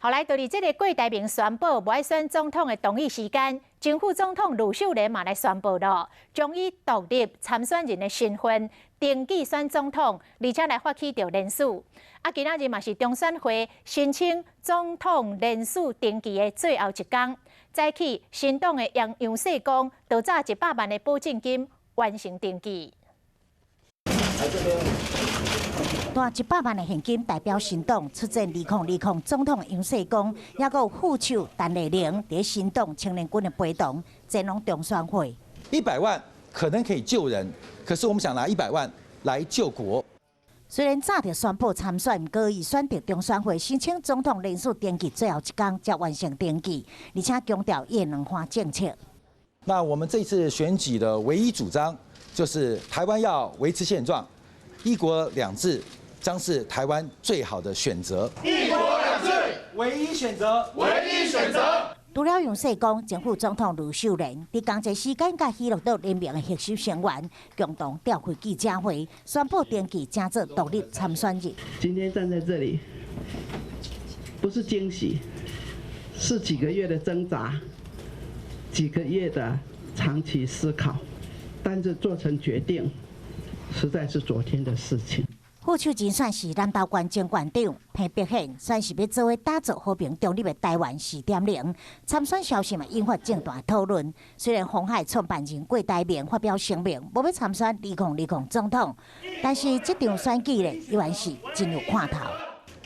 後來就佇這个郭台銘宣布無愛選總統的同一時間，前副總統呂秀蓮嘛來宣布囉，將以獨立參選人的身份登記選總統，而且來發起著連署。啊，今仔日嘛是中選會申請總統連署登記的最後一工。早起新黨的楊楊世光就詐100萬的保證金完成登記。帶100萬的現金代表新黨出戰2020總統楊世光，抑閣有副手陳麗玲，佇新黨青年軍的陪同前往中選會。 100萬可能可以救人，可是我們想拿一百萬來救國。雖然早就宣布參選，毋過伊選擇中選會申請總統連署登記最後一工才完成登記，而且強調伊的兩岸政策。那我們這次選舉的唯一主張就是台灣要維持現狀，一國兩制將是台灣最好的選擇。一國兩制，唯一選擇，唯一選擇。除了楊世光，前副總統呂秀蓮佇仝一個時間，佮喜樂島聯盟的核心成員共同召開記者會，宣布登記成做獨立參選人。今天站在這裡，不是驚喜，是幾個月的掙扎，幾個月的長期思考，但是做成決定，實在是昨天的事情。副手人選是南投縣前縣長彭碧獻，宣示欲做伙打造和平中立的台灣4.0。參選消息嘛引發政壇討論。雖然鴻海創辦人郭台銘發表聲明，無欲參選2020總統，但是這場選舉咧，依然是真有看頭。